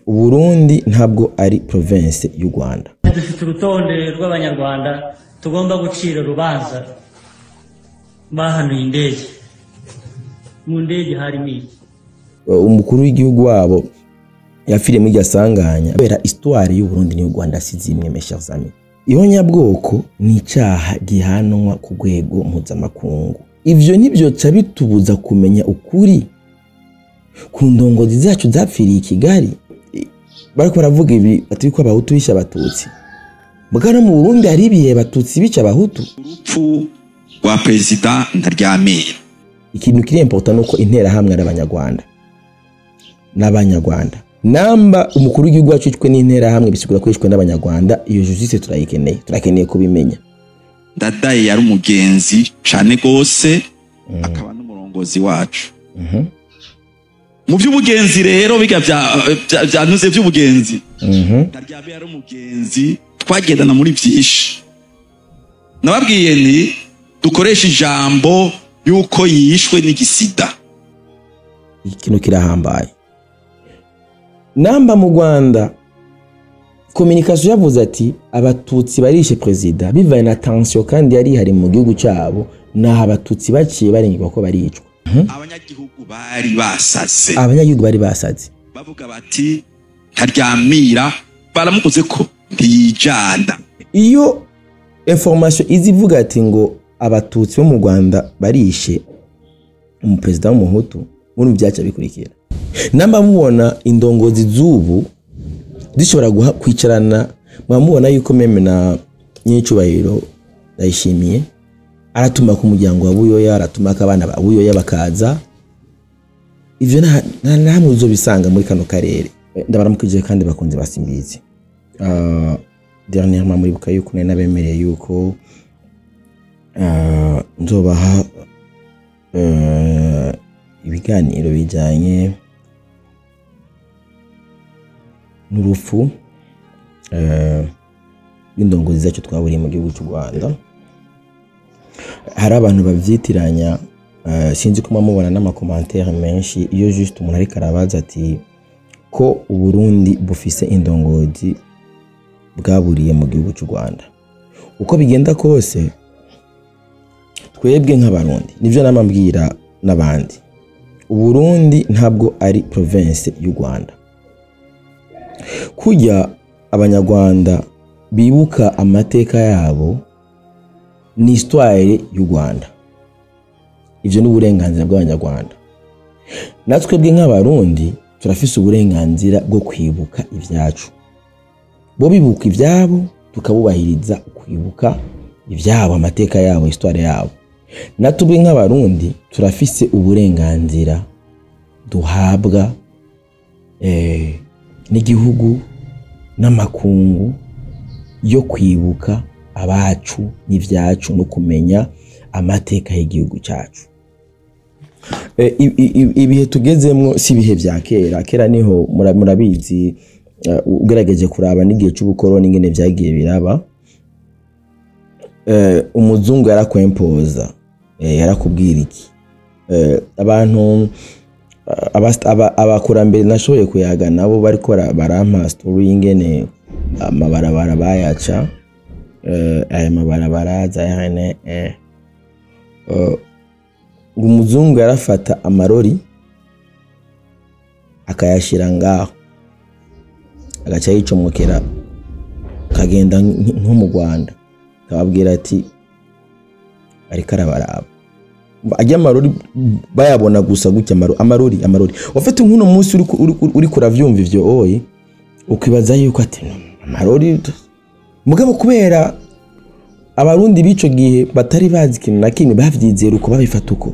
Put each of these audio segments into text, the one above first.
Uburundi ntabwo ari province y'u Rwanda. Dufite urutonde rw'Abanyarwanda tugomba gucira urubanza bahanuye indege. Mu ndege harimo iki? Umukuru w'igihugu wabo yapfiriye muri gasanganya kubera histoire y'u Burundi n'u Rwanda si zimwe, mes chers amis. Ihonyabwoko ni icaha gihanwa ku rwego mpuzamakungu. Ivyo ntibyoca bitubuza kumenya ukuri ku ndongozi zacu zapfiriye i Kigali. Bariko baravuga ibi ati ko Abahutu bishe Abatutsi. Mugabo mu Burundi hari ibihe Abatutsi bica Abahutu. Urupfu rwa Perezida Ntaryamira. Ikintu kiri important nuko Interahamwe ari Abanyarwanda n'Abanyarwanda. Namba umukuru w'igihugu wacu yishwe n'Interahamwe, bisigura ko yishwe n'Abanyarwanda. Iyo justice turayikeneye, turakeneye kubimenya. Ndadaye yari umugenzi cane gose, akaba n'umurongozi wacu mu by'ubugenzi. Rero biga bya ntuze by'ubugenzi, Ntaryamira yari umugenzi, twagendana muri byinshi. Nababwiye nti dukoresha ijambo yuko yishwe n'igisida. Ikintu kirahambaye. Namba mu Rwanda communication yavuze ati Abatutsi barishe perezida, bivaye na tension kandi yari ihari mu gihugu cyabo, naho Abatutsi baciye barengerwa ko baricwa. Abanyagihugu bari basaze. Abanyagihugu bari basaze. Bavuga bati Ntaryamira baramukoze ko ntiyijana. Iyo information izi ivuga ati ngo Abatutsi bo mu Rwanda barishe umuperezida w'Umuhutu, muri byaca bikurikira. Namba mubona indongozi z'ubu zishobora kwicarana, mwamubona yuko même na nyicubahiro Ndayishimiye aratuma ku muryango wa Buyoya, aratuma ko abana ba Buyoya bakaza. Ivyo nta namwe uzobisanga muri kano karere. Ndabaramukije kandi bakunze basimbizi. Dernièrement muribuka yuko nari nabemereye yuko nzobaha ibiganiro bijanye n'urupfu rw'indongozi zacu twaburiye mu gihugu cy'u Rwanda. Hari abantu bavyitiranya, sinzi ko mubona n'ama commentaires menshi iyo juste umuntu ariko arabaza ati ko Uburundi bufise indongozi bwaburiye mu gihugu cy'u Rwanda. Uko bigenda kose, twebwe nk'Abarundi, nivyo namambwira n'abandi, Uburundi ntabwo ari province y'u Rwanda. Kurya Abanyarwanda bibuka amateka yabo ni histoire y'u Rwanda, ivyo ni uburenganzira bw'Abanyarwanda. Natwe bwe nk'Abarundi turafise uburenganzira bwo kwibuka ivyacu. Bo bibuka ivyabo, tukabubahiriza kwibuka ivyabo, amateka yabo, histoire yabo. Natwe nk'Abarundi turafise uburenganzira duhabwa n'igihugu n'amakungu yo kwibuka abacu n'ivyacu no kumenya amateka y'igihugu cyacu. Ibihe tugezemwo si ibihe vya kera. Kera niho murabizi, ugerageje kuraba n'igihe c'ubukoroni ingene vyagiye biraba, umuzungu yarakwempoza, yarakubwira iki. Abantu abakurambere nashoboye kuyaga nabo bariko barampa story y'ingene amabarabara bayaca, aya mabarabara za RN. Umuzungu yarafata amarori akayashira ngaho, agaca yicomokera akagenda nko mu Rwanda, akababwira ati ariko arabaraba ajya amarori bayabona gusa gutya, amarori amarori. Ufite nk'uno munsi uri kuravyumva ivyo oyi, ukibaza yuko ati amarori, mugabo kubera Abarundi b'ico gihe batari bazi ikintu na kimwe, bavyizera uko, babifata uko,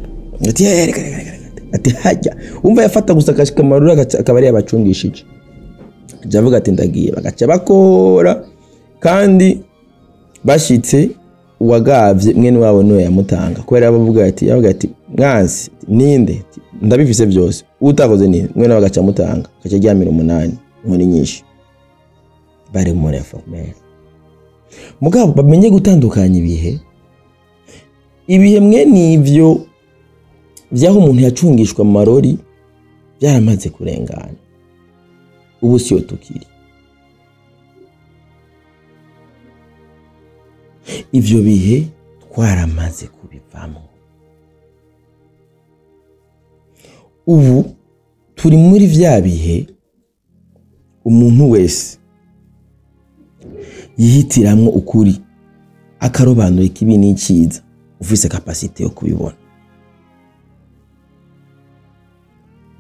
ati "Eh, reka reka reka reka." Ati hajya umva yafata gusa akashika amarori akaba ari yabacungishije, aja avuga ati ndagiye, bagaca bakora. Kandi bashitse uwagavye mwene wabo niwe yamutanga, kubera yabavuga ati, yavuga ati mwansi ninde ndabifise byose, utakoze ninde mwene wabo, agaca amutanga, agaca aryamira 8 inkoni nyinshi. Bari mu informel, mugabo bamenye gutandukanya ibihe. Ibihe mwene ivyo vyaho umuntu yacungishwa mu marori byaramaze kurengana. Ubu siyo tukiri. Ivyo bihe twaramaze kubivamo. Ubu turi muri vya bihe umuntu wese yihitiramwo ukuri, akarobanura ikibi n'iciza, ufise capacité yo kubibona.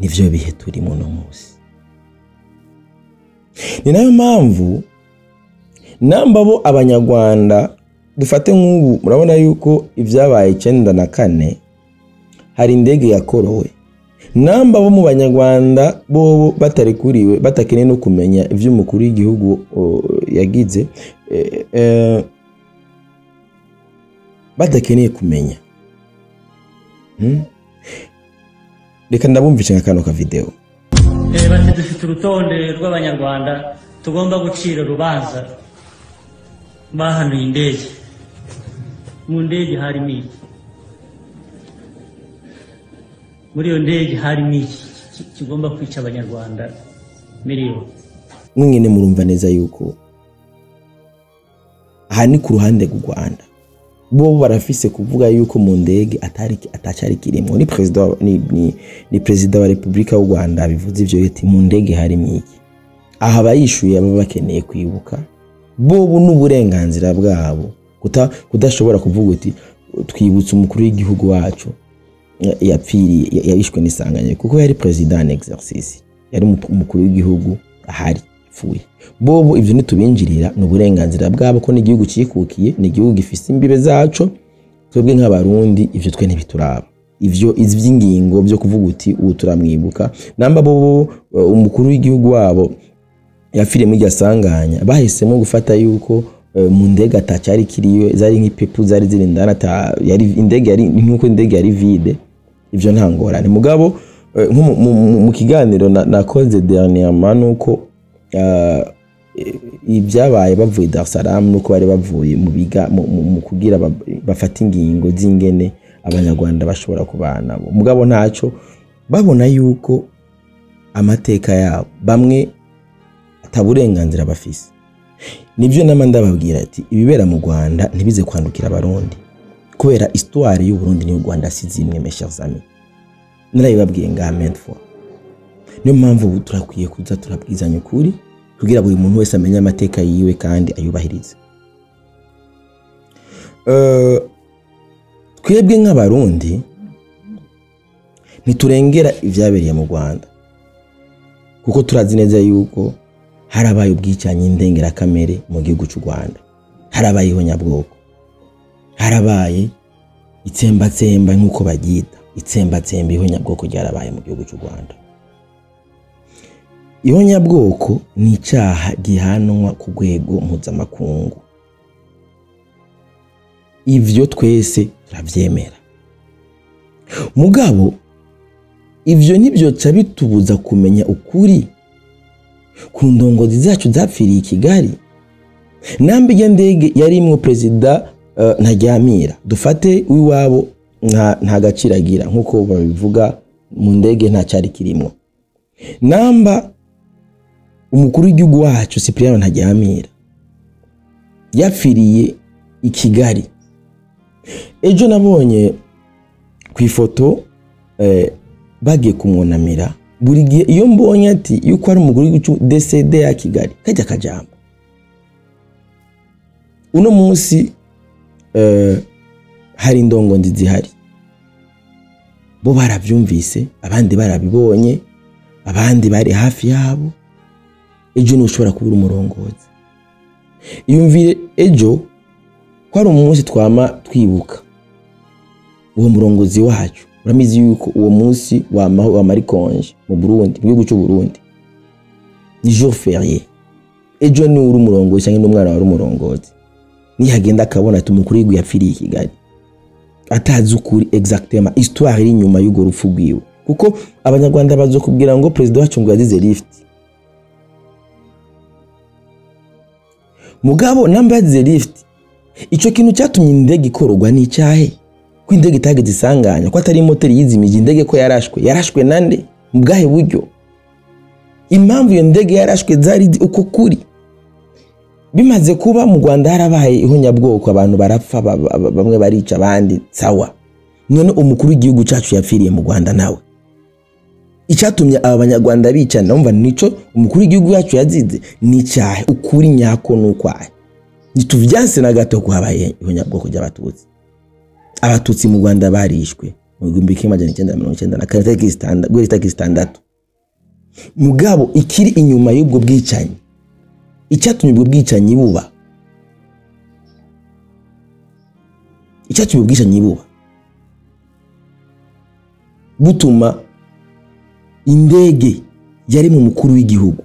Nivyo bihe turimo no munsi. Ni nayo mpamvu namba bo Abanyarwanda dufate nk'ubu, murabona yuko ibyabaye 94 hari indege yakorowe. Namba bo mu Banyarwanda bo batarekuriwe, batakeneye no kumenya ivy'umukuru w'igihugu yagize, badakeneye kumenya. Reka ndabumvishe nka kano ka video. Bati dufite urutonde rw'Abanyarwanda tugomba gucira urubanza bahanuye indege. Mu ndege harimo iki? Muri iyo ndege harimo iki kigomba kwica Abanyarwanda miliyoni? Mwingine murumva neza yuko aha ni ku ruhande rw'u Rwanda. Bo barafise kuvuga yuko mu ndege atacari kirimo. Ni president ni president wa Republika y'u Rwanda bivuze ivyo, ati mu ndege harimo iki. Aha bayishuye baba bakeneye kwibuka bo n'uburenganzira bwabo, kudashobora kuvuga uti twibutse umukuru w'igihugu wacu yapfiriye, yabishwe n'isanganya, kuko yari president en exercice, yari umukuru w'igihugu ahari apfuye. Bobo ivyo ntitubinjirira, ni uburenganzira bwabo, ko n'igihugu cikukiye, ni igihugu gifise imbibe zaco. Twebwe nk'Abarundi ivyo twe ntibituraba. Ivyo ivy'ingingo byo kuvuga uti ubu turamwibuka, namba bobo umukuru w'igihugu wabo yapfiriye muri gasanganya, bahisemo gufata yuko mu ndege atacari kiriyo, zari nk'ipepu zari ziri indani, yari indege yari nkuko indege yari vide. Ivyo nta ngorane. Mugabo mu kiganiro nakoze dernièrement nuko ibyabaye bavuye Dar es Salaam, nuko bari bavuye mu biga mu kugira bafata ingingo z'ingene Abanyarwanda bashobora kubana. Mugabo ntaco babona yuko amateka yabo bamwe ataburenganzira bafise. Nivyo nama ndababwira ati ibibera mu Rwanda ntibize kwandukira Abarundi, kubera histoire y'u Burundi n'u Rwanda si zimwe, mes chers amis. Narabibabwiye ngaha maintes fois. Niyo mpamvu ubu turakwiye kuza turabwizanya ukuri kugira buri muntu wese amenye amateka yiwe kandi ayubahirize. Twebwe nk'Abarundi ntiturengera ivyabereye mu Rwanda, kuko turazi neza yuko harabaye ubwicanyi ndengeramere mu gihugu cy'u Rwanda, harabaye ihonyabwoko, harabaye itsembatsemba nk'uko baryita itsembatsemba. Ihonyabwoko ryarabaye mu gihugu cy'u Rwanda. Ihonyabwoko ni icyaha gihanwa ku rwego mpuzamakungu, ivyo twese turavyemera. Mugabo ivyo ntibyoca bitubuza kumenya ukuri ku ndongozi zacu zapfiriye i Kigali. Namba iyo ndege yarimwo perezida Ntaryamira, dufate uwiwabo nta gaciro agira nkuko babivuga, mu ndege nta cyari kirimo. Namba umukuru w'igihugu wacu Cyprien Ntaryamira yapfiriye i Kigali. Ejo nabonye ku ifoto bagiye kumwunamira. Buri gihe iyo mbonye ati yuko ari umukuru w'igihugu DCD ya Kigali, kajya kajambo. Uno munsi hari indongozi zihari, bo baravyumvise, abandi barabibonye, abandi bari hafi yabo. Ejo ntushobora kubura umurongozi. Iyumvire ejo ko ari umunsi twama twibuka uwo murongozi wacu. Uramizi yuko uwo munsi wama ari congé mu Burundi, mu gihugu cy'u Burundi, ni jour férié. Ejo ni uri umurongozi cyangwa n'umwana wari umurongozi, nihagenda akabona ati umukuru w'igihugu yapfiriye i Kigali, atazi ukuri exactement histoire iri inyuma y'urwo rupfu rwiwe, kuko Abanyarwanda bazokubwira ngo perezida wacu ngo yazize lift. Mugabo namba yazize lift, ico kintu cyatumye indege ikororwa ni icyahe? Ko indege itageze isanganya, ko atari moteri yizimije indege, ko yarashwe, yarashwe nande, mu bwahe buryo? Impamvu iyo ndege yarashwe zari uko kuri. Bimaze kuba mu Rwanda harabaye ihonyabwoko, abantu barapfa, bamwe barica abandi, sawa. None umukuru w'igihugu cacu yapfiriye mu Rwanda nawe, icyatumye aba banyarwanda bicana, ndumva nico umukuru w'igihugu yacu yazize ni cyahe? Ukuri nyako n'ukwahe? Ntituvyanse na gato ko habaye ihonyabwoko ry'abatutsi. Abatutsi mu Rwanda barishwe mu 1994, tariki 6, guhera itariki 6. Mugabo ikiri inyuma y'ubwo bwicanyi, icyatumye ubwo bwicanyi buba, icyatumye ubwicanyi buba butuma indege yari mu mukuru w'igihugu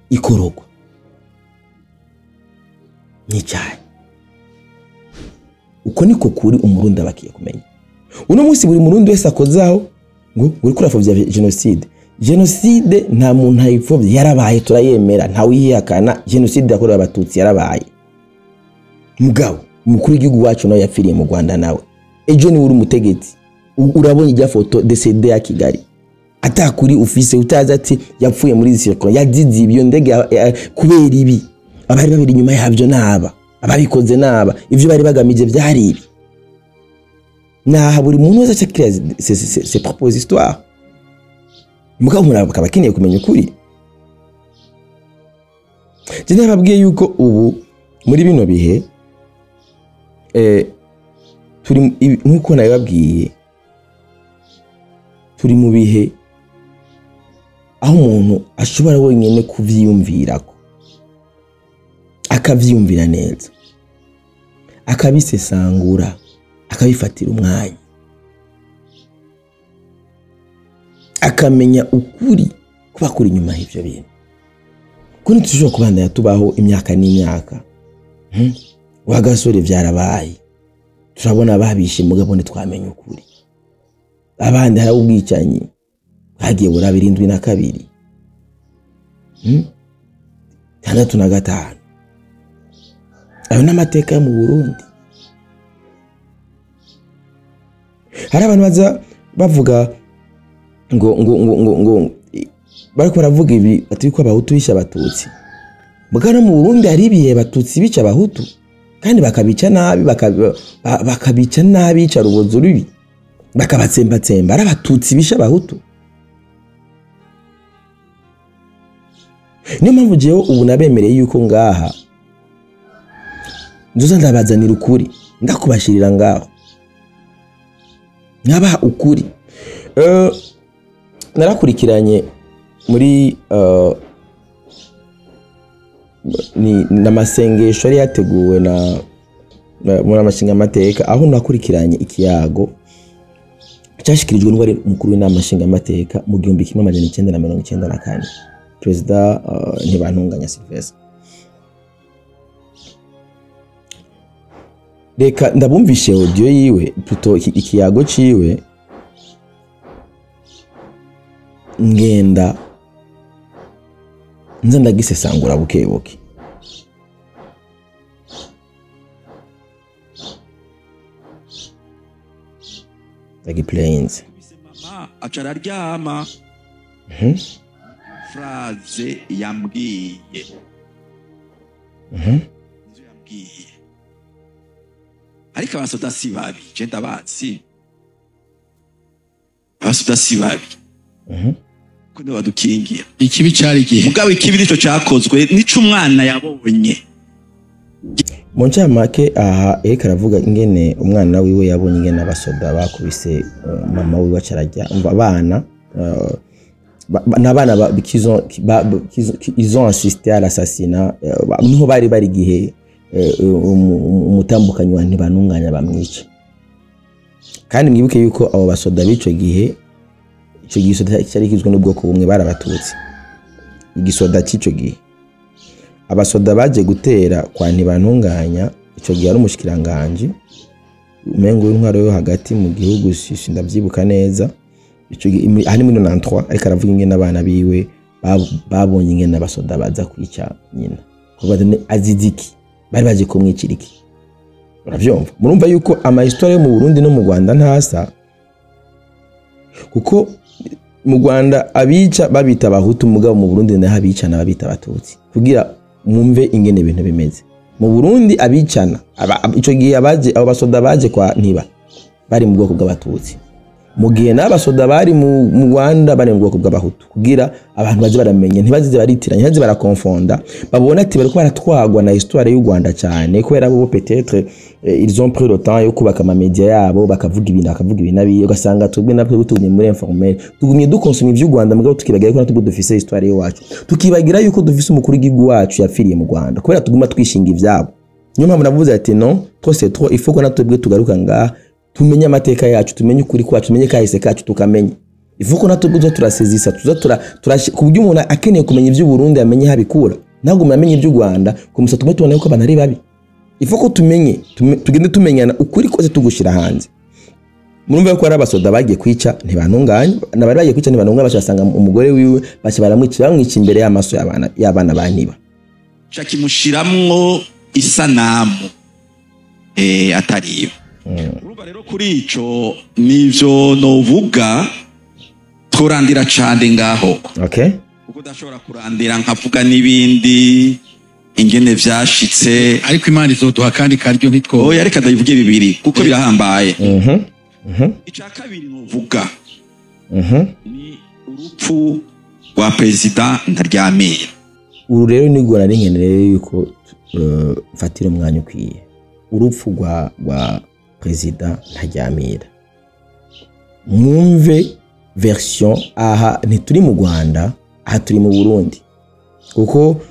ikorogwa n'icyayi. Uko niko kuri umurundi abakiye kumenya. Uno munsi buri murundi wese akozaho ngo uri kurafovya genocide. Genocide nta muntu ayipfovya, yarabaye, turayemera, nta wihakana. Genocide yakorewe abatutsi yarabaye. Mugabo umukuru w'igihugu wacu nawe yapfiriye mu Rwanda nawe. Ejo ni uri umutegetsi, urabonye ijya foto décédé ya Kigali, atakuri ufise, utazi ati yapfuye muri circonstances, yazize ibyo ndege kubera ibi, abari babiri inyuma yabyo naba ababikoze naba ivyo bari bagamije byari ibi. Naha buri muntu wese acakira ses propres histoires. Mugabo umuntu akaba akeneye kumenya ukuri. Je nababwiye yuko ubu muri bino bihe turi, nkuko nabibabwiye, turi mu bihe aho umuntu ashobora wenyine kuvyiyumvirako, akavyiyumvira neza, akabisesangura, akabifatira umwanya, akamenya ukuri kuba kuri inyuma y'ivyo bintu. Kuko ntitushobora kubandanya tubaho imyaka n'imyaka. Wagasore vyarabaye, turabona babishe, mugabo ntitwamenye ukuri. Abandi hari ubwicanyi bwagiye buraba 72, 65. Ayo n'amateka yo mu Burundi. Hari abantu baza bavuga ngo ngo ngo ngo ngo bariko baravuga ibi ati ko abahutu bisha abatutsi. Mugabo mu Burundi hari ibihe abatutsi bica abahutu kandi bakabica nabi, bakabica nabi, bica rubozo rubi, bakabatsembatsemba. Ari abatutsi bisha abahutu. Niyo mpamvu jewe ubu nabemereye yuko ngaha nzoza ndabazanira ukuri, ndakubashirira ngaho nkabaha ukuri. Narakurikiranye muri ni namasengesho yari yateguwe na muri amashinga amateka, aho nakurikiranye ikiyago cyashikirijwe n'uwari umukuru w'inama nshinga amateka mu 1994, Perezida Ntibantunganya Sylvestre. Reka ndabumvishe audio yiwe, plutôt ikiyago ciwe, ngenda nza ndagisesangura buke buke. Ndagiplayinze. Mama aca araryama. Phrase yambwiye. Nizo yambwiye. Ariko abasoda si babi, je ndabazi. Abasoda si babi. Ko nibo badukingira. Ikibi cari igihe. Mugabo ikibi nico cakozwe, nico umwana yabonye. Mu ncamake aha Eric aravuga ingene umwana wiwe yabonye ingene abasoda bakubise mama wiwe acarajya. Umva abana n'abana ils ont assisté à l'assassinat, niho bari bari igihe umutambukanyi wa Ntibantunganya bamwica. Kandi mwibuke yuko abo basoda b'ico gihe, ico gisoda cyari kigizwe n'ubwoko bumwe, bari abatutsi. Igisoda c'ico gihe, abasoda baje gutera kwa Ntibantunganya, ico gihe ari umushikiranganje umengo w'intwaro yo hagati mu gihugu, ndavyibuka neza, ico gihe ari muri 93. Ariko aravuga ingene abana biwe babonye ingene abasoda baza kwica nyina, kuko aziziki bari baje kumwicira iki. Uravyumva, murumva yuko ama histoire yo mu Burundi no mu Rwanda ntasa, kuko Mu Rwanda abica babita abahutu, mugabo mu Burundi naho abicana babita abatutsi, kugira mwumve ingene ibintu bimeze. Mu Burundi abicana ico gihe abaje, abo basoda baje kwa Ntiba bari mu bwoko bw'abatutsi, mu gihe n'abasoda bari mu Rwanda bari mu bwoko bw'abahutu, kugira abantu baze baramenya, ntibazize baritiranya, ntibaze barakonfonda, babona ati bariko baratwagwa na histoire y'u Rwanda cyane, kubera bo peut-être ils ont pris le temps yo kubaka ama media yabo, bakavuga ibintu, bakavuga ibintu nabi, ugasanga twebwe natwe tugumye muri informel, tugumye dukonsoma ivy'u Rwanda, mugabo tukibagira ko natwe dufise histoire y'iwacu, tukibagira yuko dufise umukuru w'igihugu wacu yapfiriye mu Rwanda, kubera tuguma twishinga ivyabo. Niyo mpamvu navuze ati non, trop c'est trop, il faut ko natwebwe tugaruka ngaha, tumenye amateka yacu, tumenye ukuri kwacu, tumenye kahise kacu, tukamenye. Il faut ko natwe tuza turasezisa, tuza tura ku buryo umuntu akeneye kumenya iby'u Burundi amenye habikura, ntabwo amenye iby'u Rwanda kumusa tume tubona yuko abantu ari babi. Il faut ko tumenye, tugende tumenyana, ukuri kose tugushira hanze. Murumva ko ari abasoda bagiye kwica Ntibantunganya, nabari bagiye kwica Ntibantunganya, bashasanga umugore wiwe, baca baramwica, bamwica imbere y'amaso y'abana ba Ntiba. Ca kimushiramwo isanamu atariyo. Urumva rero kuri ico nivyo novuga, turandira cane ngaho, kuko udashobora kurandira nkavuga n'ibindi ingene vyashitse. Ariko Imana izoduha kandi karyo, ntitwo Oya, reka ndabivuge bibiri kuko birahambaye. Ica kabiri novuga ni urupfu rwa Perezida Ntaryamira. Uru rero nigora nari nkeneye yuko mfatira umwanya ukwiye urupfu rwa Perezida Ntaryamira, mwumve version. Aha ntituri mu Rwanda, aha turi mu Burundi, kuko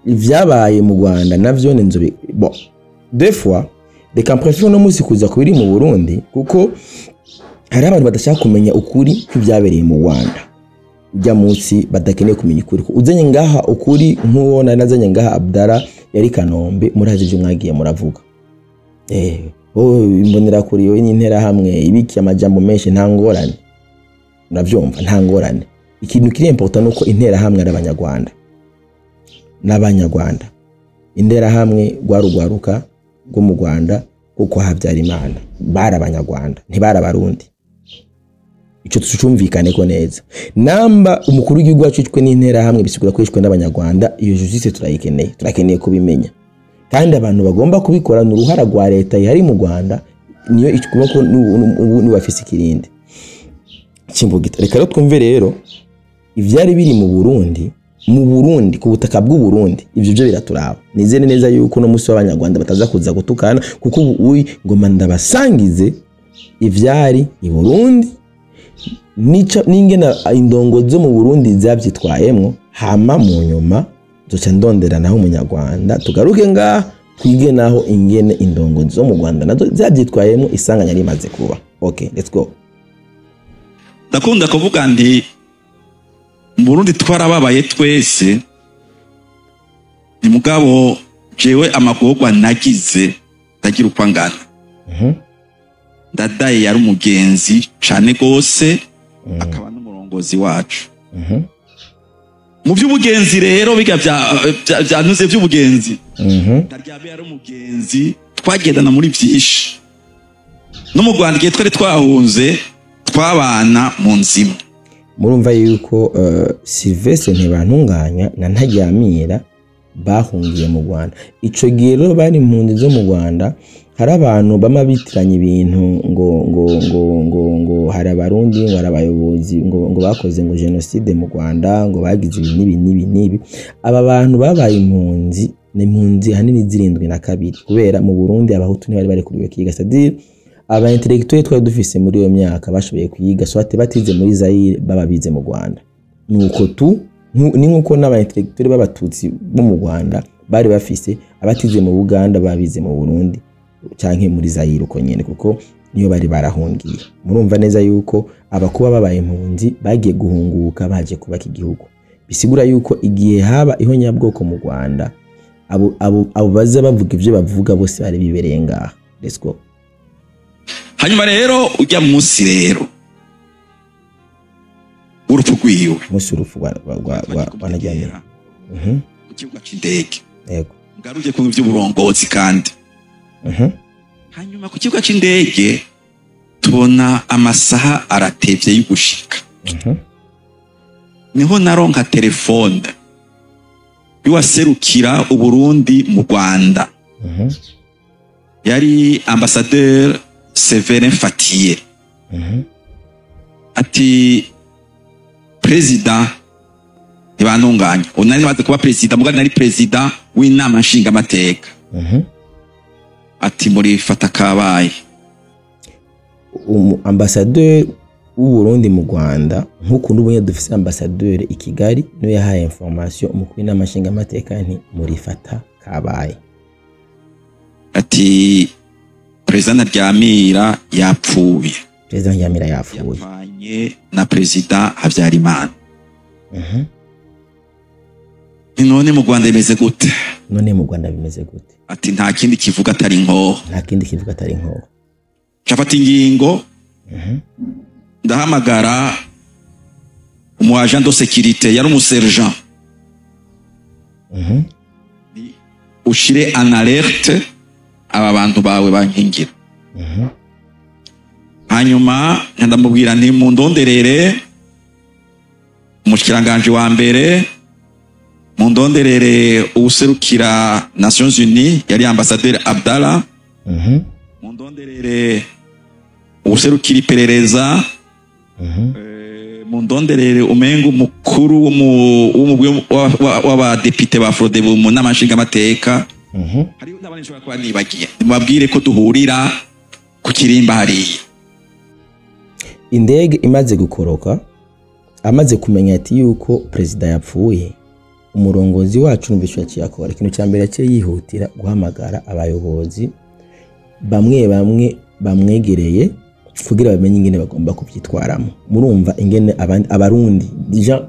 ivyabaye mu Rwanda navyo ni nzobe. Bon, des fois reka préfère uno munsi kuza kubiri mu Burundi, kuko hari abantu badashaka kumenya ukuri kw'ivyabereye mu Rwanda ujya munsi, badakeneye kumenya ukuri. Uzanye ngaha ukuri nk'uwo nari nazanye ngaha, Abdara yari Kanombe, murazi ibyo mwagiye muravuga, oh, imbonera kuri yo n'intera hamwe ibiki, amajambo menshi, nta ngorane, muravyumva, nta ngorane. Ikintu kiri important nuko intera hamwe ari abanyarwanda n'abanyarwanda, intera hamwe rwarugwaruka rwo mu Rwanda kuko Habyarimana bari abanyarwanda, ntibari abarundi. Ico tucumvikane ko neza. Namba umukuru w'igihugu wacu yishwe n'intera hamwe, bisigura ko yishwe n'abanyarwanda. Iyo justice turayikeneye, turakeneye kubimenya, kandi abantu bagomba kubikora ni uruhara rwa leta ihari mu Rwanda, niyo igomba ko ubu niwe afise ikirindi kimbugita. Reka rero twumve rero ivyari biri mu Burundi, mu Burundi, ku butaka bw'u Burundi. Ivyo byo biraturaba. Nizere neza yuko no musi w'abanyarwanda bataza kuza gutukana, kuko ubu uyi ngoma ndabasangize ivyari i Burundi nico n'ingene indongo zo mu Burundi zavyitwayemwo. Hama mu nyuma duca ndondera naho umunyarwanda, tugaruke ngaha twige naho ingene indongo zo mu Rwanda nazo zavyitwayemwo isanganya rimaze kuba. Okay, let's go. Ndakunda kuvuga nti mu Burundi twarababaye twese, ni mugabo jewe amagorwa nagize ndagira uko angana. Ndadaye yari umugenzi cane gose, akaba n'umurongozi wacu mu by'ubugenzi. Rero biga bya by'ubugenzi, Ntaryamira yari umugenzi, twagendana muri byinshi. No mu Rwanda igihe twari twahunze twabana mu nzima. Murumva yuko Sylvestre Ntibantunganya na Ntaryamira bahungiye mu Rwanda. Ico gihe rero bari impunzi zo mu Rwanda. Hari abantu bama bitiranya ibintu ngo hari abarundi, ngo hari abayobozi ngo bakoze ngo genocide mu Rwanda, ngo bagize ibi n'ibi n'ibi n'ibi. Aba bantu babaye impunzi, ni impunzi ahanini 72, kubera mu Burundi abahutu ntibari barekuriwe kwiga, c'est-à-dire aba intellectuel twari dufise muri iyo myaka bashoboye kwiga, soit batize muri Zaire, baba bize mu Rwanda. Nuko tu ni nkuko n'aba intellectuel b'abatutsi bo mu Rwanda bari bafise abatize mu Buganda, babize mu Burundi canke muri Zaire uko nyene, kuko niyo bari barahungiye. Murumva neza yuko abakuba babaye impunzi bagiye guhunguka baje kubaka igihugu, bisigura yuko igihe haba ihonyabwoko mu Rwanda, abo baza bavuga ivyo bavuga bose bari bibereye ngaha. Let's go. Hanyuma rero ujya munsi rero urupfu rwiwe, umunsi w'urupfu rwa Ntaryamira. Ku kibuga c'indege. Ngaruke ku by'uburongozi kandi. Hanyuma ku kibuga c'indege tubona amasaha aratevye y'ugushika. Niho naronka telefone y'uwaserukira Uburundi mu Rwanda, yari ambassadeur Severin Fatiye. Ati: "Président Ntibantunganya." Ubu nari maze kuba président, mugabo nari président w'inama nshingamateka. Ati: "Muri fata kabaye." Umu ambassadeur w'u Burundi mu Rwanda, nk'uko n'ubu dufise ambassadeur i Kigali, niwe yahaye information umukuru w'inama nshingamateka nti: "Murifata kabaye." Ati: "Président Ntaryamira yapfuye." Président Ntaryamira yapfuye. Yapfanye na Président Habyarimana. Ni none mu Rwanda bimeze gute? None mu Rwanda bimeze gute? Ati: "Nta kindi kivuga atari inkoho." Nta kindi kivuga atari inkoho. Nshafata ingingo, ndahamagara umu agent de sécurité, yari umu sergent: "Ushire en alerte aba bantu bawe bankingira." Hanyuma ndamubwira nti: "Mundonderere umushikiranganje wa mbere, mundonderere uwuserukira Nations Unies, yari ambassadeur Abdallah, mundonderere uwuserukira iperereza, mundonderere umenga umukuru w'umugwi w'abadepite ba Frodebu mu nama nshingamateka." Hariho n'abandi nshobora kuba nibagiye. Mubabwire ko duhurira ku kirimba hariya. Indege imaze gukoroka, amaze kumenya ati yuko perezida yapfuye, umurongozi wacu numva yaciye akora ikintu cya mbere, yaciye yihutira guhamagara abayobozi bamwe bamwe bamwegereye kugira bamenye ingene bagomba kubyitwaramo. Murumva ingene abandi abarundi déjà,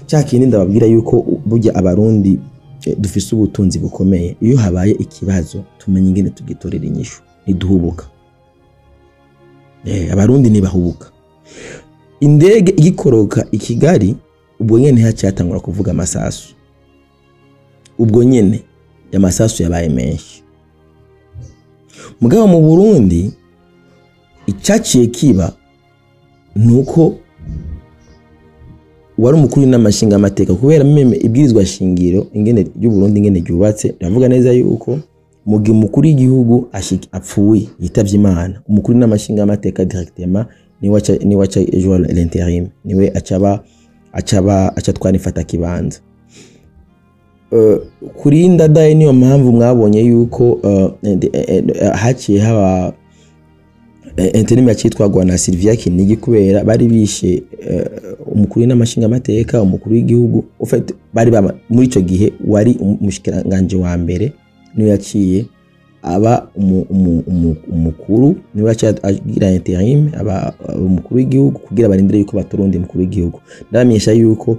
cya kindi ndababwira yuko burya abarundi dufise ubutunzi bukomeye. Iyo habaye ikibazo tumenye ingene tugitorera inyishu, ntiduhubuka. Abarundi ntibahubuka. Indege igikoroka i Kigali, ubwo nyene hacyatangura kuvuga amasasu. Ubwo nyene amasasu yabaye menshi. Mugabo mu Burundi icyaciye kiba nuko wari umukuru w'inama nshingamateka, kubera même ibwirizwa shingiro ingene ry'u Burundi ingene ryubatse riravuga neza yuko mu gihe umukuru w'igihugu apfuye, yitavye Imana, umukuru w'inama nshingamateka directement niwe aca jouer l'intérim, niwe acaba acatwara ifata kibanza. Kuri Ndadaye niyo mpamvu mwabonye yuko haciye haba intérim yacitwagwa na Sylvia Kinigi, kubera bari bishe umukuru w'inama nshingamateka, umukuru w'igihugu. En fait, bari muri ico gihe wari umushikiranganje wa mbere niwe yaciye aba umukuru, niwe yaciye agira intérim aba umukuru w'igihugu kugira barindire yuko batora uwundi mukuru w'igihugu. Ndabamenyesha yuko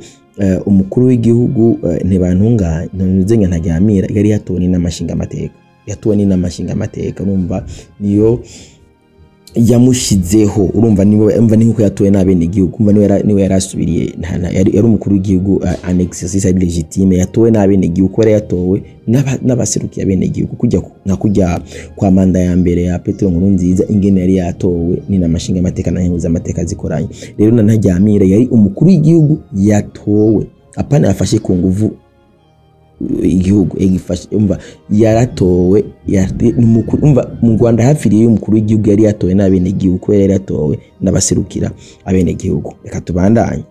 umukuru w'igihugu Ntibantunganya, Ntuzenga, Ntaryamira yari yatowe n'inama nshingamateka, yatowe n'inama nshingamateka. Urumva niyo yamushizeho. Urumva niwe, umva ni nkuko yatowe n'abenegihugu. Umva niwe yarasubiriye, yari umukuru w'igihugu en exercice, ari légitime, yatowe n'abenegihugu kubera yatowe n'abaserukiye abenegihugu, kujya nka kujya kwa manda ya mbere ya Petero Nkurunziza ingene yari yatowe n'inama nshingamateka na nkenguzamateka zikoranye. Rero na Ntaryamira yari umukuru w'igihugu yatowe, apana yafashe ku nguvu igihugu egifashe. Umva yaratowe, n'umukuru. Umva mu Rwanda hapfiriye umukuru w'igihugu yari yatowe n'abenegihugu kubera yari yatowe n'abaserukira abenegihugu. Reka tubandanye.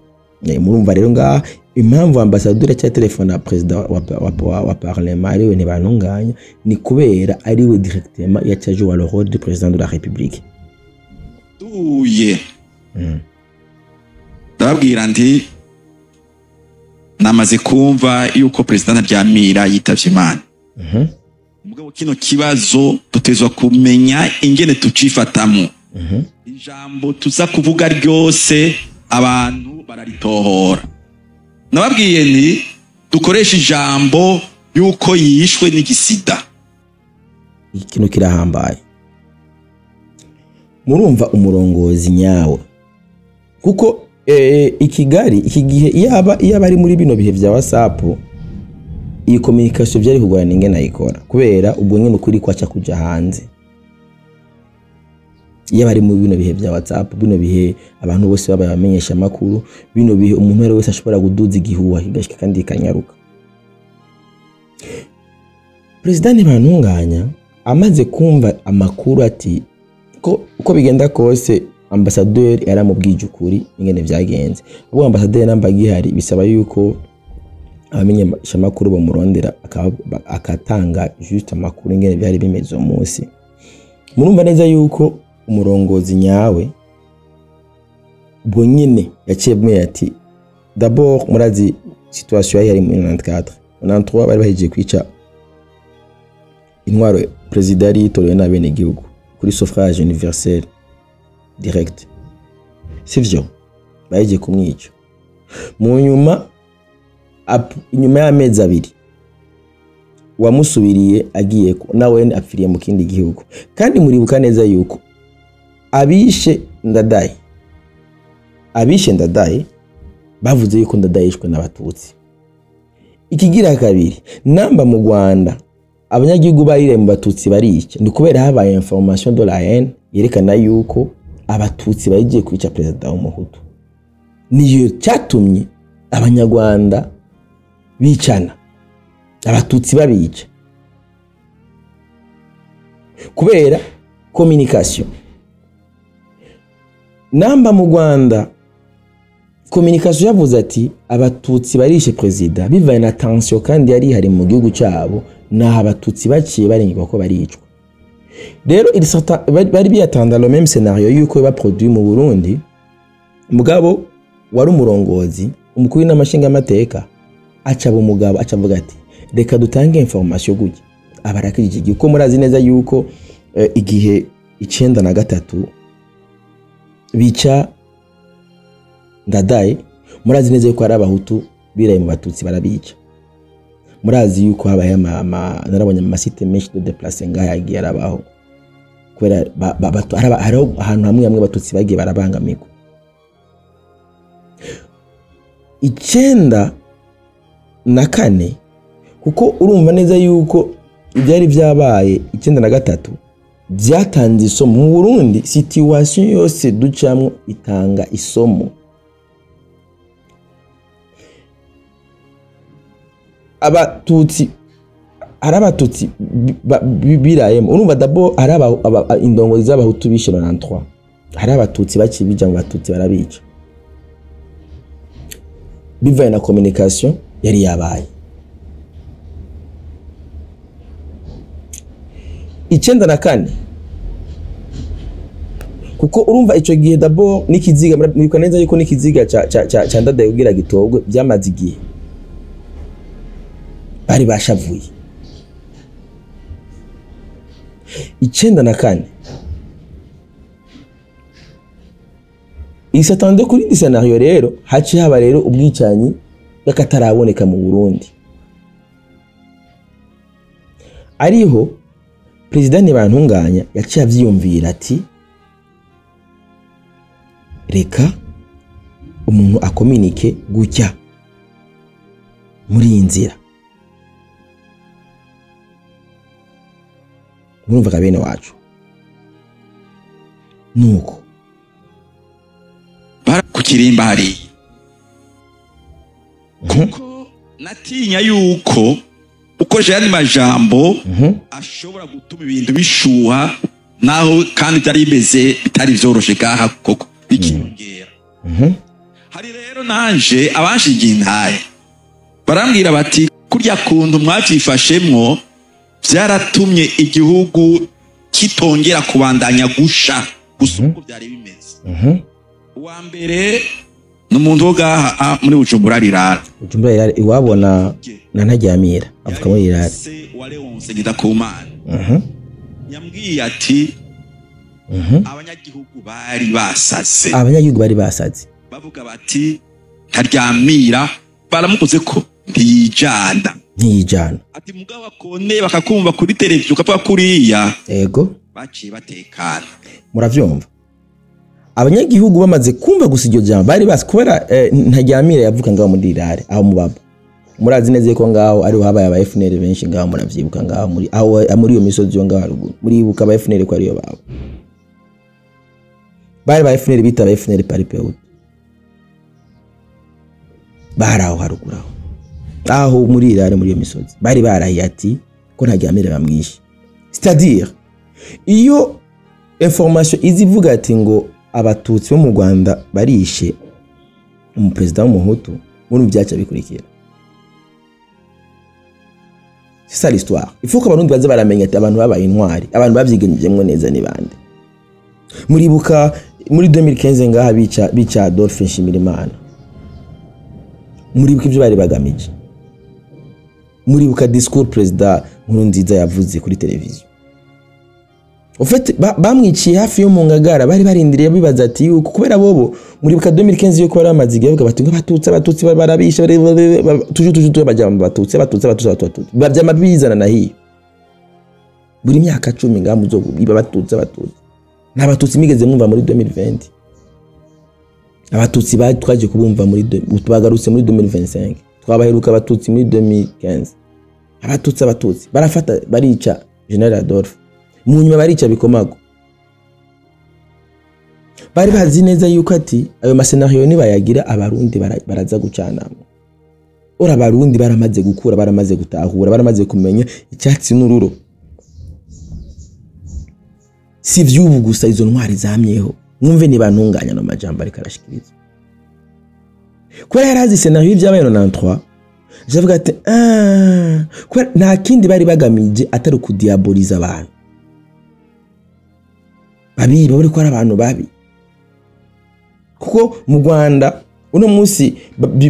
Murumva rero ngaha impamvu ambassadeur cya telefone na président wa parlement ariwe Ntibantunganya, ni kubera ariwe directement yaca jouer le rôle du président de la République. Duhuye, ndababwira nti: "Namaze kumva yuko perezida Ntaryamira yitavye Imana. Mugabo kino kibazo tutezwa kumenya ingene tucifatamo. Ijambo tuza kuvuga ryose abantu bararitohora." Nababwiye nti: "Dukoreshe ijambo yuko yishwe n'igisida." Ikintu kirahambaye. Murumva umurongozi nyawe, kuko i Kigali iki gihe iyaba ari muri bino bihe vya WhatsApp, iyi communication byari kugorana ingene ayikora, kubera ubwo nyene ukuri kwaca kuja hanze. Iyo bari mu bino bihe bya WhatsApp, bino bihe abantu bose babaye abamenyesha amakuru, bino bihe umuntu wari wese ashobora guduza igihuha kigashika kandi kanyaruka. Perezida Ntibantunganya amaze kumva amakuru ati ko uko bigenda kose ambassadeur yaramubwije ukuri ingene vyagenze. Ubwo ambassadeur namba gihari bisaba yuko abamenyesha amakuru bamurondera akatanga juste amakuru ingene byari bimeze uwo munsi. Murumva neza yuko umurongozi nyawe ubwo nyine yaciye bumwe ati d'abord murazi situation yari muri 94 93 bari bahejeje kwica intwaro president yari yitorewe n'abene gihugu kuri suffrage universel direct, sivyo? Bahejeje kumwica mu nyuma, inyuma y'amezi abiri wamusubiriye agiye nawe apfiriye mu kindi gihugu. Kandi muribuka neza yuko abishe Ndadaye bavuze yuko Ndadaye yishwe n'abatutsi. Ikigira kabiri, namba mu Rwanda abanyagihugu barire mu batutsi barica ni kubera habaye information de la haine yerekana yuko abatutsi bagiye kwica president w'umuhutu. Niyo cyatumye abanyarwanda bicana, abatutsi babica kubera communication. Namba mu Rwanda communication yavuze ati abatutsi barishe president bivaye na tension kandi yari hari mu gihugu cyabo, naho abatutsi baciye barengwa ko baricwa. Rero bari biyatanda le même scénario yuko ba produit mu Burundi. Mugabo wari umurongozi umukuru n'amashinga amateka acaba umugabo acavuga ati reka dutange information gutya abarakije igihe, ko murazi neza yuko igihe 93 bica Ndadaye, murazi neza yuko ari abahutu biraye mu batutsi barabica. Murazi yuko habaye narabonye ama site menshi de déplacer ngaha yagiye arabaho kubera hariho ahantu hamwe hamwe abatutsi bagiye barabangamirwa. 94 kuko urumva neza yuko ibyari byabaye 93 byatanze isomo mu Burundi. Situation yose ducamwo itanga isomo. Abatutsi hari abatutsi birayemo, urumva d'abord hari indongozi z'abahutu bishe 93, hari abatutsi baciye bija mu batutsi barabica bivaye na communication yari yabaye. 94 kuko urumva ico gihe d'abord n'ikiziga, muribuka neza yuko n'ikiziga ca Ndadaye kugira gitogwe byamaze igihe bari bashavuye. 94 isatande kuri ndi scenario rero haci haba rero ubwicanyi bw'akataraboneka mu Burundi. Ariho President Ntibantunganya yaciye avyiyumvira ati reka umuntu akominike gutya muri iyi nzira. Murumva bene wacu nuko kukirimba hari kuko natinya yuko ukoresha yandi majambo ashobora gutuma ibintu bishuha naho kandi byari bimeze bitari vyoroshe gaha koko bikiyongera. Hari rero nanje abanshigiye intaye barambwira bati kurya kuntu mwavyifashemwo byaratumye igihugu kitongera kubandanya gusha gusa uko byari bimeze. Uwa mbere n'umuntu wo gaha muri Bujumbura rirara. Bujumbura rirara iwabona na Ntaryamira avuka muri rirara. Se wa Leonce Ngendakumana. Yambwiye ati abanyagihugu bari basaze. Abanyagihugu bari basaze. Bavuga bati Ntaryamira baramukoze ko ntiyijana. Ntiyijana. Ati mugabo akone bakakumva kuri televiziyo ukavuga kuriya. Ego. Baciye batekana. Muravyumva. Abanyagihugu bamaze kumva gusa iryo jambo bari basi kubera Ntaryamira yavuka ngaho muri rirare aho mubaba. Murazi neza ko ngaho ari habaye aba FNL benshi ngaho, muravyibuka ngaho muri aho muri iyo misozi yo ngaho haruguru. Muribuka aba FNL ko ariyo babo. Bari ba FNL bita ba FNL Palipehutu, bari aho haruguru aho muri irare, muri iyo misozi, bari barahiye ati ko Ntaryamira bamwishe. C'est-à-dire iyo information izi ivuga ati ngo Abatutsi bo mu Rwanda barishe umuperezida w'Umuhutu, muri byaca bikurikira. C'est ça l'histoire. Il faut ko Abarundi baze baramenya ati abantu babaye intwari, abantu babyiganjemo neza ni bande. Muribuka muri 2015 ngaha bica Adolphe Nshimirimana, muribuka ibyo bari bagamije, muribuka discours Perezida Nkurunziza yavuze kuri televiziyo. En fait bamwiciye hafi yo mu Ngagara, bari barindiriye bibaza ati yuko kubera bobo muribuka 2015 yuko bari bamaze igihe bavuga bati ngo Abatutsi, Abatutsi barabishe, toujours, toujours bajya mu Batutsi, Abatutsi, Abatutsi, Abatutsi, babyama bizana na hiyo buri myaka 10 ngaha muzo iba Abatutsi, Abatutsi. Nta Batutsi migeze mwumva muri 2020. Abatutsi twaje kubumva muri bagarutse muri 2025, twabaheruka Abatutsi muri 2015. Abatutsi, Abatutsi barafata barica General Adolphe, mu nyuma barica Bikomago. Bari bazi neza yuko ati ayo ma scénario nibayagira Abarundi baraza gucanamwe. Ora Abarundi baramaze gukura, baramaze gutahura, baramaze kumenya icyatsi n'ururo. Si vy'ubu gusa, izo ntwari zamyeho. Mwumve niba ntunganya no majambo ariko arashikiriza, kubera yarazi scénario y'ibyabaye 93. Javuga ati ah, kubera nta kindi bari bagamije atari ukudiaboliza abantu babi, baburi ko ari abantu babi. Kuko mu Rwanda uno munsi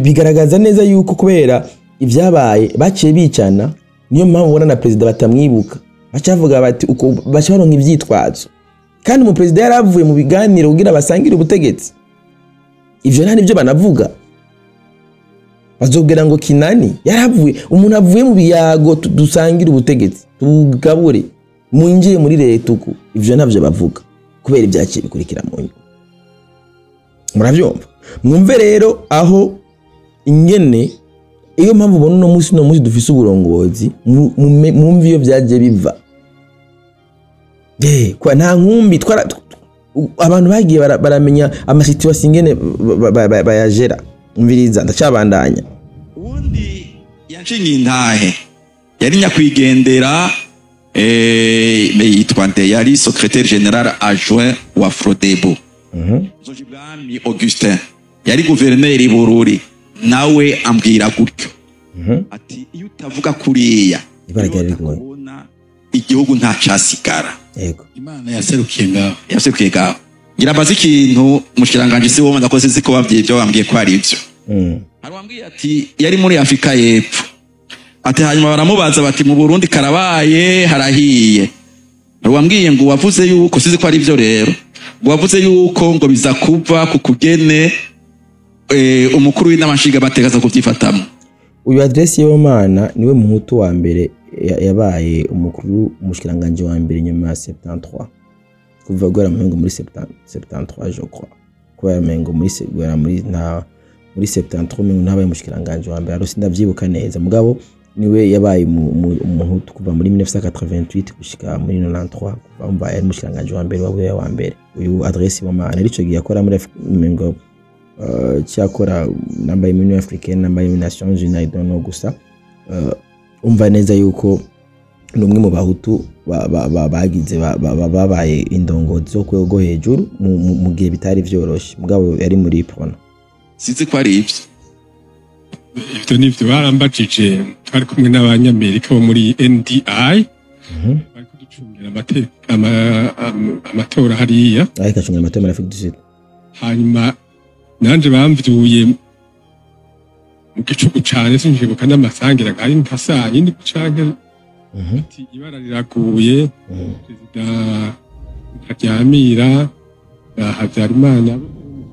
bigaragaza neza yuko kubera ibyabaye baciye bicana, niyo mpamvu ubona na perezida batamwibuka, bacavuga bati uko baca baronka ivyitwazo, kandi mu perezida yaravuye mu biganiro kugira basangire ubutegetsi. Ivyo nta nivyo banavuga, bazobwira ngo Kinani yaravuye, umuntu avuye mu biyago dusangire ubutegetsi, tugabure, mwinjiye muri leta uku. Ivyo ntavyo bavuga kubera ibyaciye bikurikira mu nyuma. Muravyumva? Mwumve rero aho ingene iyo mpamvu ubona uno munsi dufise uburongozi, mwumve iyo byagiye biva. Kwa nta nkumbi twara abantu bagiye baramenya ama situation ingene bayajera. Umviriza, ndacabandanya. Uwundi yanshingiye intahe yari nyakwigendera, yitwa nde? Yari secrétaire général adjoint wa Frodebu, Nzojibwami Augustin, yari guverineri Bururi, nawe ambwira gutyo ati iyo utavuga kuriya, Ibara iyo ryari rigoye. utakubona, igihugu nta casigara. Imana yaserukiye ngaho. Yaserukiye ngaho. Ngira mbaze ikintu mushiranganje, si wowe ndakoze, sinzi ko bavyiye ibyo bambwiye ko ari ivyo. Hari uwambwiye ati yari muri Afurika y'Epfo, ati hanyuma baramubaza bati mu Burundi karabaye harahiye. Hari uwambwiye ngo wavuze yuko, sizi ko ari byo rero, ngo wavuze yuko ngo biza kuva ku kugene umukuru w'inama nshingamateka aza kuvyifatamwo. Uyu Adrien Sibomana niwe Muhutu wa mbere yabaye umukuru, umushikiranganje wa mbere nyuma ya 73, kuva guhera mu muri 73, je crois, kubera mengo muri guhera muri nta muri 73 mengo ntabaye umushikiranganje wa mbere aro, sindavyibuka neza, mugabo niwe yabaye Umuhutu kuva muri 1988 gushika muri 93, kuva umva yari umushikiranganje wa mbere wabuye wa mbere. Uyu Adrien Sibomana arico gihe yakora muri mengo cyakora namba Union Africaine, namba Nations Unies, I don't know. Gusa umva neza yuko ni umwe mu Bahutu bagize babaye indongozi zo ku rwego rwo hejuru mu gihe bitari vyoroshe, mugabo yari muri Uprona. Sinzi ko ari ivyo. Ivyo nivyo barambajije, twari kumwe n'Abanyamerika bo muri NDI, bari kuducungira amatora hariya. Ariko acungira amatora muri Afrique du Sud. Hanyuma nanje bamvyuye mu gicuku cane, sinjibuka n'amasangira nkari nka saa yindi canke, ati ibara riraguye, Perezida Ntaryamira na Habyarimana bo mu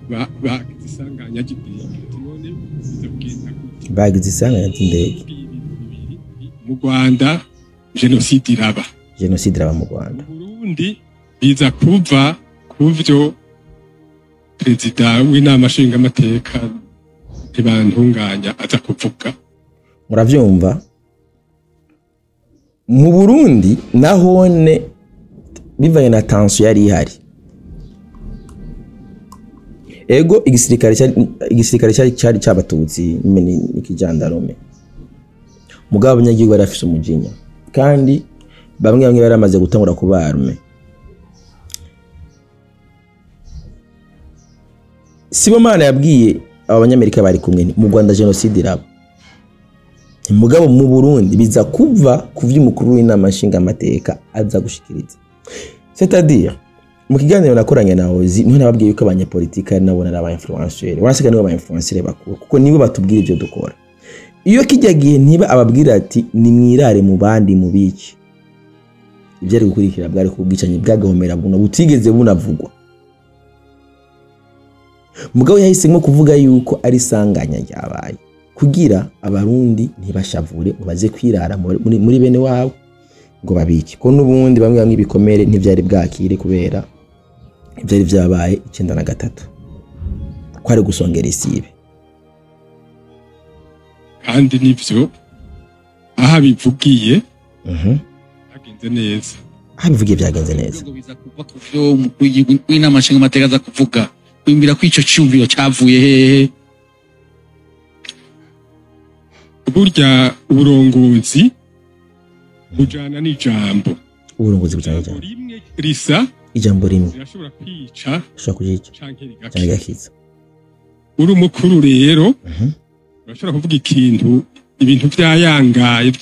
Rwanda bagize isanganya ry'indege. Ati none biza kugenda gute? Bagize isanganya ry'indege. Mu Rwanda jenoside iraba. Jenoside iraba mu Rwanda. Mu Burundi biza kuva kuvyo perezida w'inama nshingamateka Ntibantunganya aza kuvuga. Muravyumva, mu Burundi nahone bivanye na tension yari ihari. Ego igisirikare cyari cyabatutsi nyine n'ikijandarume, mugabo abanyagihugu bari bafise umujinya, kandi bamwe bamwe baramaze gutangura kuba arme. Sibomana yabwiye aba banyamerika bari kumwe mu Rwanda genocide iraba, mugabo mu Burundi biza kuva kuvya umukuru w'inama nshinga amateka aza gushikiriza. C'est-à-dire mu kiganiro nakoranye na Ozi niho nababwiye yuko abanyapolitika nabo nari aba influenceurs, wanasiga nibo aba influenceurs bakuru kuko nibo batubwira ibyo dukora. Iyo kijya gihe ntiba ababwira ati nimwirare mu bandi mubiki, ibyo ari gukurikira bwari kubwicanyi bwagahomera buno butigeze bunavugwa. Mugabo yahise nko kuvuga yuko ari sanganya ryabaye kugira abarundi ntibashavure ngo baze kwirara muri bene wabo ngo babiki, ko nubundi bamwe bamwe ibikomere ntivyari bwakire kubera ivyari vyabaye 93 kwari gusongera isibe. Kandi nivyo aha bivugiye agenze neza, aha bivugiye byagenze neza. Biza kuva ku vyo umukuru w'inama nshinga amateka aza kuvuga, kwimbira ko ico cyumviro cyavuye hehe. Burya uburongozi bujana n'ijambo, uburongozi bujana n'ijambo rimwe risa, ijambo rimwe rirashobora kwica, rishobora kujica canke rigakiza. Uri umukuru rero urashobora kuvuga ikintu, ibintu byayangaye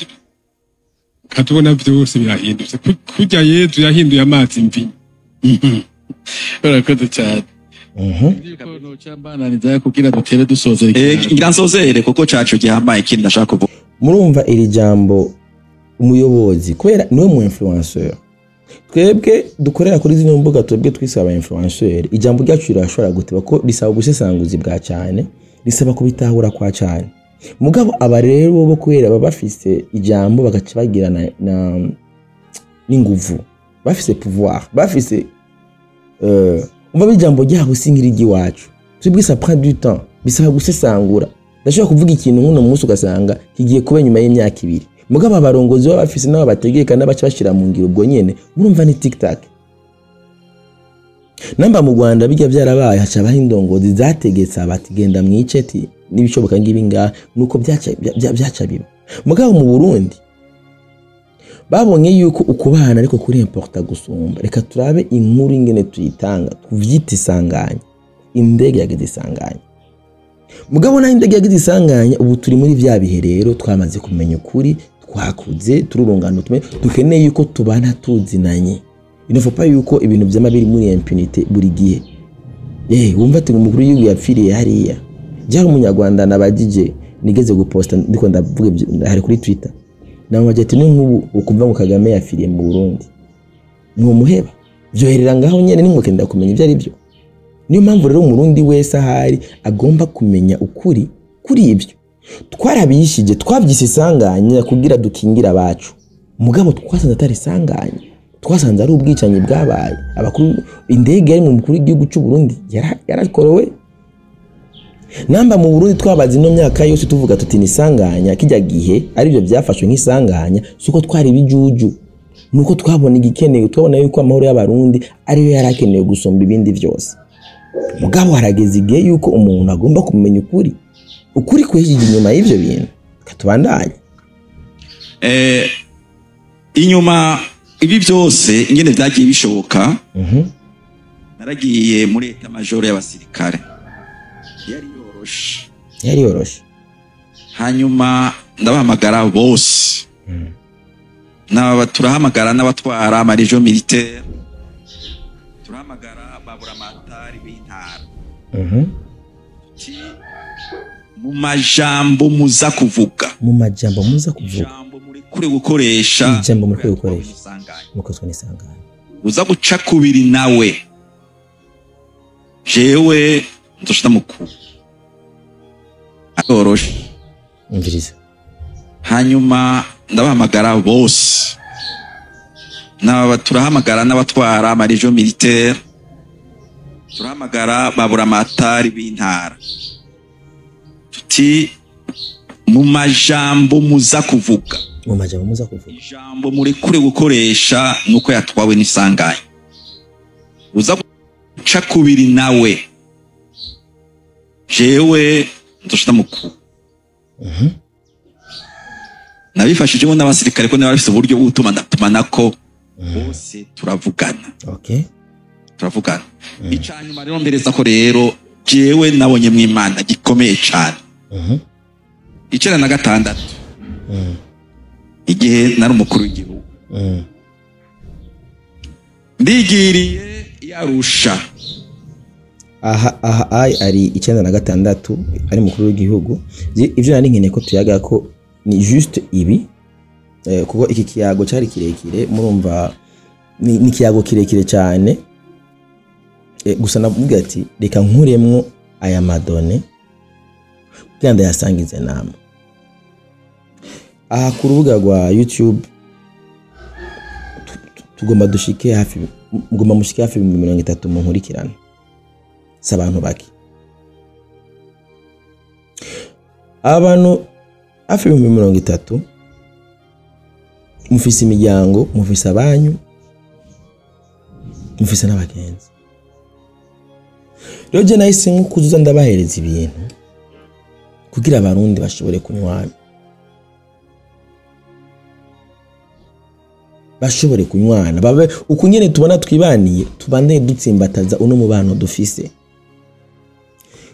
ukatubona byose birahindutse. Kurya Yezu yahinduye amazi mvinyo. Urakoze cyane. Ngira nsozere kuko cacu gihambaye ikindi ndashaka kuvuga. Murumva iri jambo umuyobozi kubera niwe mu influenceur, twebwe dukorera kuri zino mbuga, twebwe twise aba influenceur, ijambo ryacu rirashobora guteba ko risaba ubusesanguzi bwa cyane, risaba kubitahura kwa cyane. Mugabo aba rero bo kubera baba bafise ijambo bagaca bagira na n'inguvu, bafise pouvoir, bafise umva ijambo ryabo singira iwacu. Twebwe ça prend du temps, bisaba gusesangura. Ndashobora kuvuga ikintu nk'uno munsi ugasanga kigiye kuba nyuma y'imyaka 2. Mugabo abarongozi baba bafise nabo bategeka n'abaca bashira mu ngiro ubwo nyene, murumva ni tic tac. Namba mu Rwanda bijya byarabaye haca abahindongozi zategetse abatigenda mwiceti n'ibishoboka ngibi nga nuko byaca biba. Mugabo mu Burundi babonye yuko ukubana ariko kuri importa gusumba. Reka turabe inkuru ingene tuyitanga, tuvyite isanganya. Indege yageze isanganya. Mugabo na indege yagize isanganya, ubu turi muri vya bihe rero twamaze kumenya ukuri, twakuze tururungano tume dukeneye yuko tubana tuzinanye. Il ne faut pas yuko ibintu vyama biri muri impunité buri gihe. Wumva ati umukuru w'igihugu yapfiriye hariya. Byari umunyarwanda nabagije nigeze guposta ndiko ndavuga hari kuri Twitter. Namwaje ati n'inkubu ukumva ngo Kagame yapfiriye mu Burundi. Ni umuheba. Vyoherera ngaho nyene nimwokenda kumenya ivyo ari byo. Niyo mpamvu rero umurundi wese ahari agomba kumenya ukuri kuri ibyo. Twarabishije twabyise isanganya kugira dukingira abacu. Mugabo twasanze atari isanganya. Twasanze ari ubwicanyi bwabaye. Abakuru indege yari mu mukuru w'igihugu cy'u Burundi yarakorowe. Namba mu Burundi twabaze ino myaka yose tuvuga tuti ni isanganya kijya gihe ari byo byafashwe nk'isanganya, suko twari bijuju. Nuko twabona igikenewe, twabona yuko amahoro y'abarundi ariyo yarakenewe gusumba ibindi byose. Mugabo harageze igihe yuko umuntu agomba kumenya ukuri. Ukuri kwejije inyuma y'ivyo bintu. Katubandanye. Inyuma ibi byose ingene byagiye bishoboka, naragiye muri état major y'abasirikare. Yari yoroshe. Yari yoroshe. Hanyuma ndabahamagara bose. Naba turahamagara n'abatwara ama région militaire. Turahamagara baburamatari b'intara. Mu majambo muza kuvuga. Mu majambo muza kuvuga. Ijambo muri kure gukoresha. Ijambo muri kure gukoresha. Mukozwe n'isanganya. Uza guca kubiri nawe. Jewe nzoshita mukuru. Aroroshe. Umviriza. Hanyuma ndabahamagara bose. Naba turahamagara n'abatwara ama région militaire. Turahamagara baburamatari b'intara. Tuti mu majambo muza kuvuga. Mu majambo muza kuvuga. Ijambo muri kure gukoresha nuko yatwawe n'isanganya. Uza guca kubiri nawe. Jewe nzoshita mukuru. Nabifashijemo n'abasirikare ko nabafise uburyo bwo gutumanatumana bose turavugana. Turavugana. Icanyuma rero mbereza ko rero jewe nabonye mu Imana gikomeye cyane. 96 igihe nari umukuru w'igihugu. Ndigiriye yarusha. Aha ai ari 96 ari mukuru w'igihugu. Ivyo nari nkeneye ko tuyaga ko ni juste ibi, kuko iki kiyago cari kirekire, murumva ni kiyago kirekire cyane. Gusa navuga ati reka nkuremwo aya madone kugira ndayasangize namwe. Aha ku rubuga rwa YouTube tugomba dushike hafi, mugomba mushike hafi 30,000 mu nkurikirana. Si abantu bake. Abantu hafi 30,000 mufise imiryango, mufise abanyu, mufise n'abagenzi. Rero je nahise nko kuzuza ndabahereza ibintu kugira abarundi bashobore kunywana. Bashobore kunywana babe uko nyene tubona twibaniye, tubandanye dutsimbataza uno mubano dufise.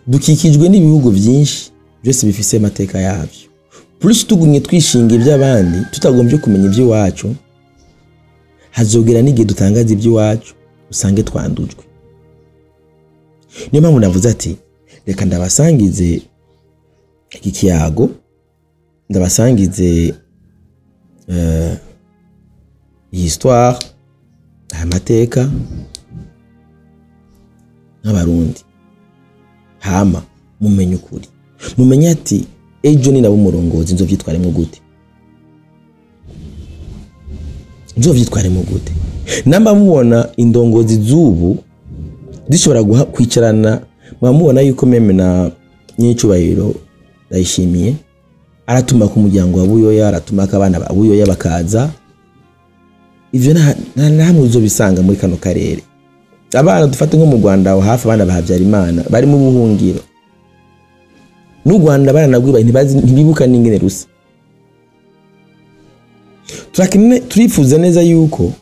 Dukikijwe n'ibihugu byinshi byose bifise amateka yabyo. Plus tugumye twishinga iby'abandi tutagombye kumenya iby'iwacu, hazogera n'igihe dutangaza iby'iwacu usange twandujwe. Niyo mpamvu navuze ati reka ndabasangize iki kiyago, ndabasangize histoire, amateka n'abarundi. Hama mumenye ukuri, mumenye ati ejo ni nabo umurongozi nzovyitwaremo gute, nzovyitwaremo gute. Namba mubona indongozi z'ubu zishobora kwicarana, mwamubona yuko meme na nyicubahiro Ndayishimiye aratuma ku muryango wa Buyoya, aratuma abana ba Buyoya bakaza. Ivyo nta uzobisanga muri kano karere. Abana dufate nko mu Rwanda aho hafi abana ba Habyarimana bari mu buhungiro. N'u Rwanda baranagwiba ntibibuka n'ingene rusa. Turifuza neza yuko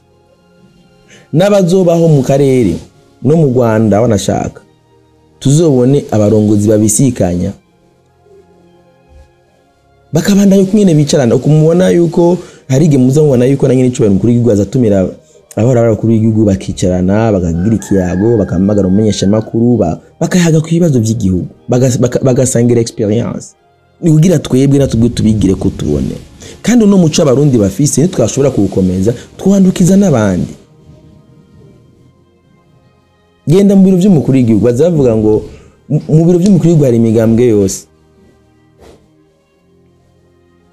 n'abazobaho mu karere no mu Rwanda banashaka tuzobone abarongozi babisikanya bakabandanya kumwene bicarana. Ukumubona yuko hari igihe muza mubona yuko na nyine icubahiro mukuru w'igihugu azatumira abahora abakuru b'igihugu bakicarana bakagira ikiyago, bakamagara umumenyeshamakuru, bakayaga ku bibazo by'igihugu, bagasangira experience. Ni kugira twebwe natubwe tubigire ko tubone. Kandi uno muco abarundi bafise ntitwashobora kuwukomeza twandukiza n'abandi. Genda mu biro by'umukuru w'igihugu bazavuga ngo mu biro by'umukuru w'igihugu hari imigambwe yose.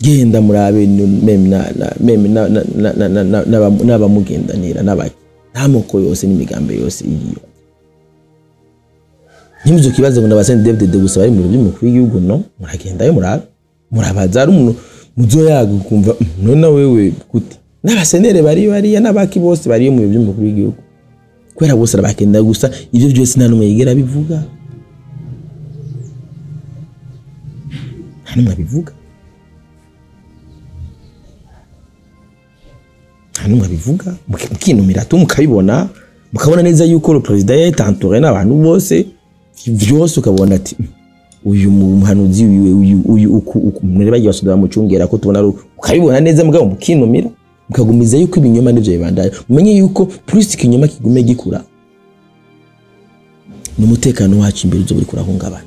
Genda murabe meme n'abamugendanira n'abaki ntamoko yose n'imigambi yose iriyo. Ntimuzo kibazo ngo n'abasende David gusa bari mu biro by'umukuru w'igihugu, no muragendayo murabe murabaza ari umuntu muzoyaga ukumva none wewe gute. N'abasenere bari bariya n'abaki bose bari mu biro by'umukuru w'igihugu kubera bose arabakenda gusa. Ivyo byose nta numwe yigera bivuga, nta numwe abivuga, nta numwe abivuga. Mukinumira tu mukabibona, mukabona neza yuko le président est entouré n'abantu bose vyose, ukabona ati uyu muhanuzi uyu uyu uku mwere bagiye basoda bamucungera ko tubona, ukabibona neza mugabo mukinumira mukagumiza yuko ibinyoma nivyo bibandaye. Mumenye yuko plus ikinyoma kigume gikura n'umutekano wacu imbere uzo buri kurahungabana.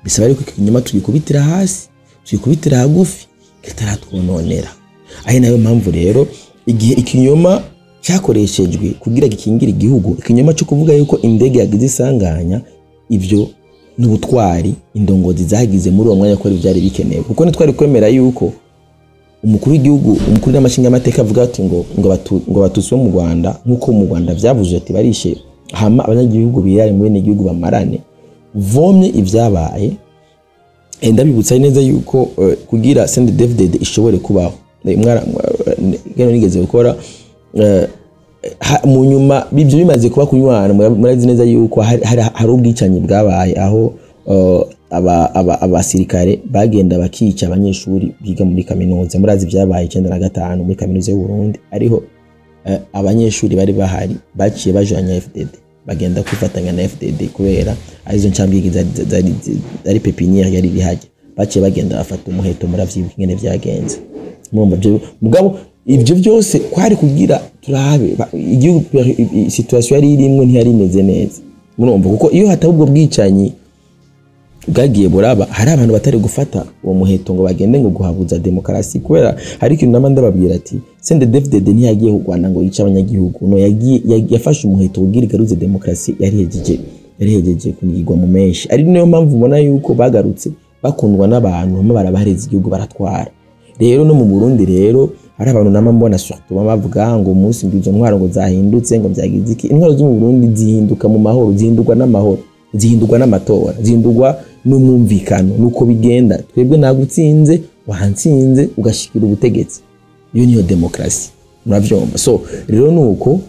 Bisaba ariko ikinyoma tugikubitira hasi, tugikubitira hagufi kitaratwononera. Ahe nayo mpamvu rero igihe ikinyoma cyakoreshejwe kugira gikingira igihugu, ikinyoma cyo kuvuga yuko indege yagize isanganya, ivyo n'ubutwari indongozi zagize muri uwo mwanya ko byari bikenewe. Kuko ntitwari kwemera yuko umukuru w'igihugu, umukuru n'amashinga amateka avuga ati ngo abatutsi bo mu Rwanda nkuko mu Rwanda byavuze ati barishe hama abanyagihugu birare mu bene igihugu bamarane vomye ivyabaye. Ndabibutsa neza yuko kugira CNDD-FDD ishobore kubaho mwara nigeze gukora mu nyuma bibyo bimaze kuba kunywana, murazi neza yuko hari ubwicanyi bwabaye aho abasirikare bagenda bakica abanyeshuri biga muri kaminuza. Murazi byabaye 95 muri kaminuza y'u Burundi, ariho abanyeshuri bari bahari baciye bajanya FDD, bagenda kwifatanya na FDD kubera arizo ncambwige zari pépinière yari bihajya, baciye bagenda bafata umuheto. Muravyibuka ingene vyagenze. Murumva byo, mugabo ibyo byose kwari kugira turabe igihugu situation yari irimwe ntiyari imeze neza. Murumva, kuko iyo hataba ubwo bwicanyi bwagiye buraba, hari abantu batari gufata uwo muheto ngo bagende ngo guhabuza demokarasi, kubera hari ikintu nama ndababwira ati CNDD-FDD ntiyagiye kurwana ngo yice abanyagihugu, no yagiye yafashe umuheto kugira igaruze demokarasi yari hejeje kunigwa mu menshi. Ari niyo mpamvu ubona yuko bagarutse bakundwa n'abantu, bamwe barabahereza igihugu baratwara. Rero no mu Burundi rero hari abantu nama mbona surtout bama bavuga ngo umunsi ngo izo ntwaro ngo zahindutse, ngo byagize iki. Intwaro zo mu Burundi zihinduka mu mahoro, zihindurwa n'amahoro, zihindurwa n'amatora, zihindurwa n'umwumvikano. Nuko bigenda. Twebwe nagutsinze, wantsinze, ugashikira ubutegetsi, iyo niyo demokarasi, muravyumva. So rero nuko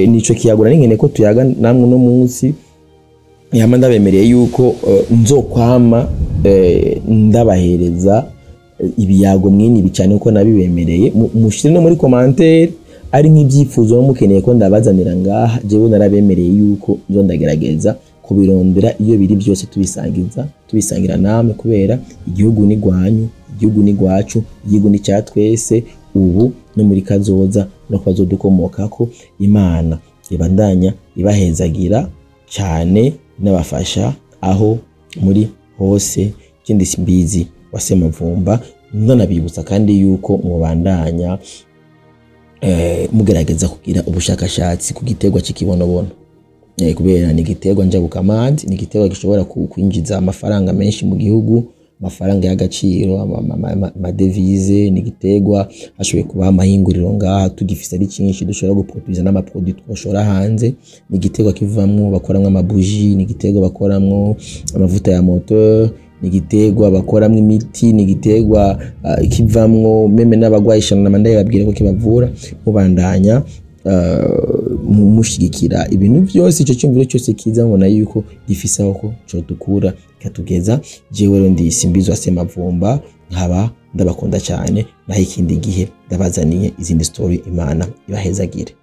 nico kiyagura n'inkene ko tuyaga namwe uno munsi. Yama ndabemereye yuko nzokwama ndabahereza ibiyago mwini ibi cyane uko nabibemereye. Mushire no muri commentaire ari nk'ibyifuzo mukeneye ko ndabazanira ngaha. Jewe narabemereye yuko nzo ndagerageza kubirondera iyo biri byose, tubisangiza, tubisangira namwe, kubera igihugu ni gwanyu, igihugu ni gwacu, igihugu ni cya twese, ubu no muri kazoza no kubazodukomokako. Imana ibandanya ibahezagira cyane n'abafasha aho muri hose. Ikindi simbizi wa Semavumba, ndanabibutsa kandi yuko mubandanya mugerageza kugira ubushakashatsi ku giterwa cy'ikibonobono, kubera ni igiterwa njabukamazi, ni igiterwa gishobora kwinjiza amafaranga menshi mu gihugu, amafaranga y'agaciro, amadevize. Ni igiterwa hashoboye kuba amahinguriro ngaha tugifise ari cyinshi, dushobora guproduza n'amaproduit twoshora hanze. Ni igiterwa kivamwo, bakoramwo amabuji, ni igiterwa bakoramwo amavuta ya moteur, ni igiterwa bakoramwo imiti, ni igiterwa kivamwo même n'abagwayi ishana na babwira ko kibavura. Mubandanya mushigikira ibintu byose, icyo cyumviro cyose kiza mubona yuko gifise aho ko codukura katugeza. Jewe rero ndi Simbizi wa Semavumba, nkaba ndabakunda cyane. Naho ikindi gihe ndabazaniye izindi story. Imana ibahezagire.